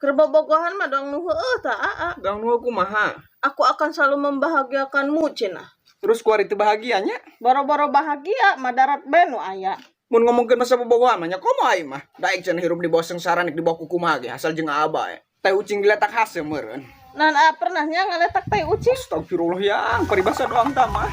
Keur bobogohan mah doang nu heueuh tah aa. Doang nu kumaha? Aku akan selalu membahagiakanmu cenah. Terus kuari teu bahagianya? Boro-boro bahagia madarat bae nu aya. Mun ngomongkeun masa bobogohan mah nya komo aing mah. Daek cenah hirup di bawah sengsara nek di bawah kukumaha ge asal jeung aba e. Tai ucing diletak haseum meureun. Nan aa pernah nya ngaletak tai ucing? Astagfirullah yang paribasa doang tah mah.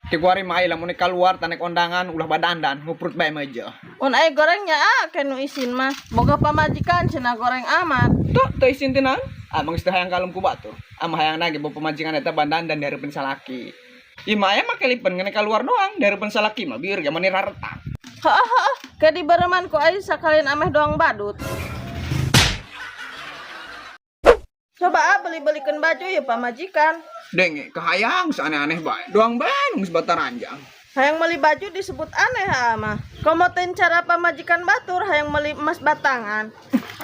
Ti kuari mah ai lamun kaluar tanek ondangan ulah badandan nguprut bae meja. Mun ai gorengnya aa ke nu isin mah. Boga pamajikan cenah goreng amat. Tuh teu isin teh naon? Amang geus teu hayang kalem ku batur. Amah hayang nage boga pamajikan eta badandan di hareupeun salaki. Ieu mah aya make lipen ngene kaluar doang di hareupeun salaki mah bieur ge meni raretak. Heeh heeh, ke dibereman ku ai sakalian ameh doang badut. Coba ah beli-belikeun baju ya pamajikan. Denge kahayang saaneh-aneh bae. Doang bae nu geus bataranjang. Hayang meuli baju disebut aneh aa mah. Komo teuing cara pamajikan batur hayang meuli emas batangan.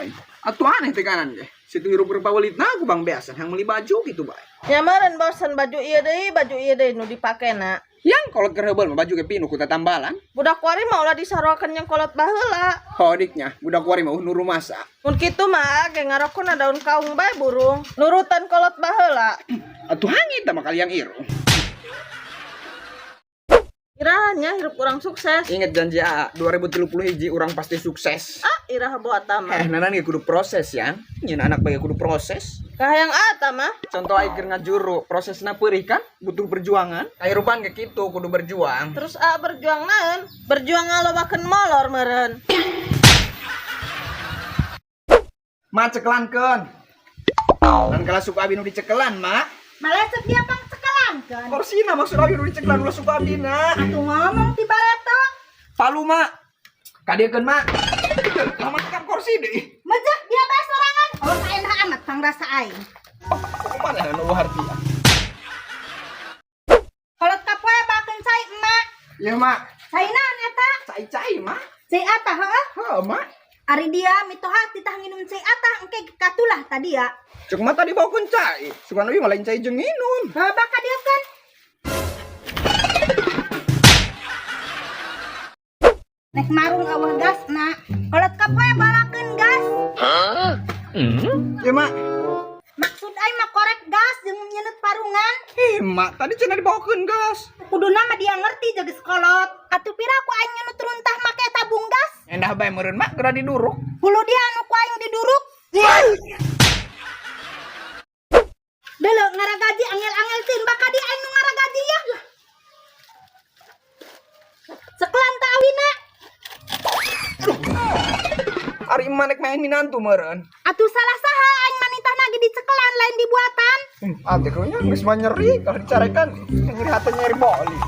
Ai, atuh aneh teh kanan ge. Situ hirup rupa welitna ku bang beasan hayang meuli baju kitu bae. Nya meureun bosen baju ieu deui nu dipakena. Yang kolot keur heubeul mah baju ge pinuh ku tatambalan. Budak kuari mah ulah disaroakeun jeung kolot baheula. Hodiknya, budak kuari mah nu rumasa. Mun kitu mah ge ngarokona daun kaung bae burung. Nurutan kolot baheula. Atuh hangit mah kaliang irung. Iraha nya hirup urang sukses. Ingat janji aa, 2030 hiji urang pasti sukses. Ah, iraha buat mah. Nanan ge kudu proses ya. Nyeun anak bae kudu proses. Kahayang aa mah. Contoh ai keur ngajuru, prosesna peurih kan, butuh perjuangan. Kahirupan ge kitu kudu berjuang. Terus aa berjuang naon? Berjuang ngalobakeun molor meureun. Ma cekelankeun. Dan kalau suka abi nu dicekelan, Mak. Malah cek dia pang cekelankeun. Korsina maksud abi nu dicekelan ulah suka abdina. Atuh ngomong ti bareto. Palu, Mak. Kadiekeun, Mak. Lama kan kursi deui. Mejeh dia bae sorangan. Oh, saenah amat pangrasa aing. Kumaha nu hartia? Kolot kapoe bakeun cai emak. Ieu, Mak. Cai naon eta? Cai-cai, Mak. Cai atah heueuh. Heuh, Mak. Ari dia mitoha titah nginum cai atah engke katulah tadi ya. Cek mah tadi bawakeun cai. Sugan euy mah lain cai jeung nginum. Heuh baka dieukeun. Nek marung eueuh gasna. Kolot kapoe balakeun gas. Ieu, Mak. Maksud aing mah korek gas jeung nyeunut parungan. Ih, Mak, tadi cenah dibawakeun gas. Kuduna mah dia ngerti jeung geus kolot. Atuh pira ku aing nyeunut runtah make tabung gas? Endah bae meureun, Mak, geura diduruk. Hulu dia anu ku aing diduruk. Deuleu ngaragaji angel-angel teuing bakal di aing nu ngaragaji ya. Cekelan ta awina. Ari emak nek main minantu meureun. Atuh salah saha aing manitahna ge dicekelan lain dibuatan. Atuh kunya geus mah nyeri kalau dicarekan nyeri hate nyeri boli.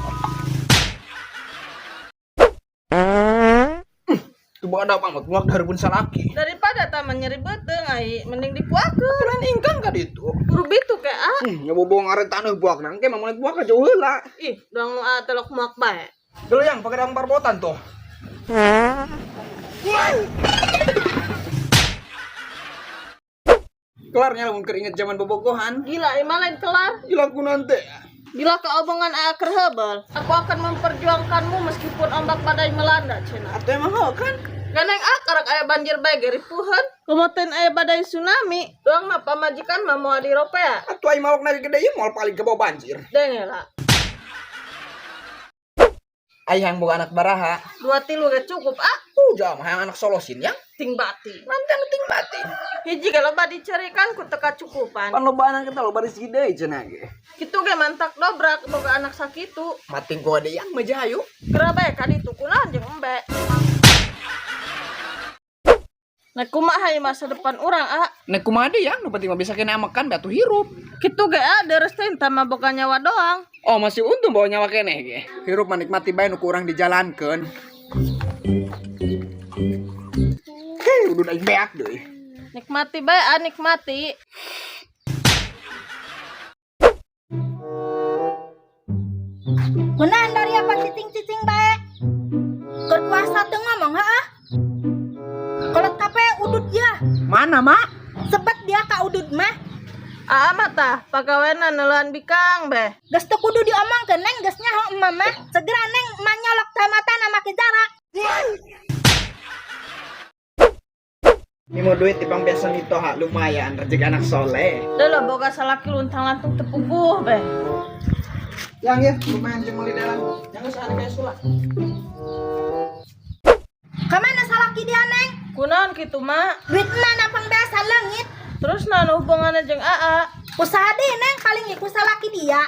Tuh bawa amat muak dari salaki. Daripada taman nyeri beuteung ai mending dipuakeun. Lain ingkang ka ditu. Kudu bitu ke ah. Nyobobong ngaret taneuh buak nang ke mamonet buak ka jauh heula. Ih, doang nu aa telok muak bae. Dulu yang pakai daun barbotan tuh. Kelarnya lamun keur inget zaman bobogohan. Gila, imah lain kelar. Gila ku nanti. Gila keobongan aa keur heubeul. Aku akan memperjuangkanmu meskipun ombak badai melanda cenah. Atuh emang heuh kan? Ganeng ah karak aya banjir bae ge ripuheun. Komoten aya badai tsunami. Doang mah pamajikan mah moal diropea. Atuh ai malok na gede ieu moal paling ke bawah banjir. Denge lah. Ai hayang boga anak baraha. 2 3 ge cukup ah. Jauh mah hayang anak solosin yang. Ting bati. Nanti anu ting bati. Hiji ge loba dicerikan ku teu kacukupan. Pan loba anak kita loba rezeki deui cenah ge. Kitu ge mantak dobrak boga anak sakitu. Mating ku ade yang mah jahayu. Geura bae ka ditu kunaon jeung embe. Nek kumaha ieu masa depan urang ah? Nek kumaha deui yang nu penting mah bisa kena makan batu hirup. Kitu ge ah deres teh entah mah boga nyawa doang. Oh masih untung bawa nyawa keneh ge. Hirup mah nikmati bae nu ku urang dijalankeun. Hei, udah aing beak deui. Nikmati bae ah nikmati. Kunaon dari apa cicing-cicing bae? Keur puasa teu ngomong heuh? Kolot kape udut ya. Mana, Mak? Sebet dia ka udut mah. Aa mah tah pagawenan neuleun bikang beh. Geus teu kudu diomongkeun neng geus nyaho emak mah. Segera neng emak nyolok teh matana make jarak. Ini mau duit di biasa mitoha lumayan rezeki anak soleh. Dah boga salaki luntang-lantung teu puguh be. Yang ya lumayan jeung meuli dalan. Yang geus aneh kayak sulak. Kamana salaki dia, Neng? Kunaon kitu, Mak? Duit mana pangbeasan leungit? Terus naon hubunganna jeung Aa? Usaha deh, Neng, paling ku salaki dia.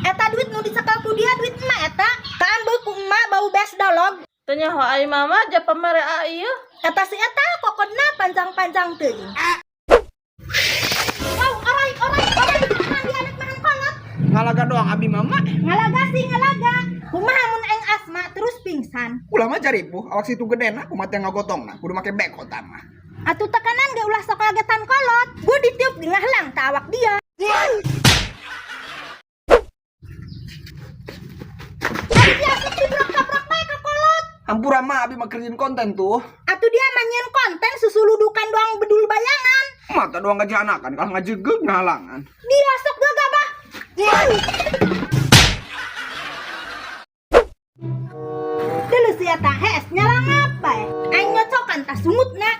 Eta duit nu dicekel ku dia duit emak eta. Kaambeuk ku emak bau beas dolog. Teu nyaho ai mama ja pamere Aa ieu. Eta si eta kokodna panjang-panjang teuing. Wow, orai, orai, orai, kumaha dia anak mahan kolot. Ngalaga doang abi mama. Ngalaga sih ngalaga. Kumaha mun aing asma terus pingsan. Ulah mah jaripuh, awak situ gede na, kumaha teh ngagotong na, kudu make beko mah. Atuh tekanan ge ulah sok kagetan kolot. Gue ditiup di ngahlang ta awak dia. Ari dia sok dibrok-tabrak bae ka kolot. Hampura mah abi mah kerjain konten tuh. Atuh dia mah nyieun konten susuludukan doang bedul bayangan. Mata doang gaji anakan, kalau ngajegeg ngahalangan. Dia sok gegabah. Dulu si eta hees nyalangap bae. Aing nyocokan tas sungutna.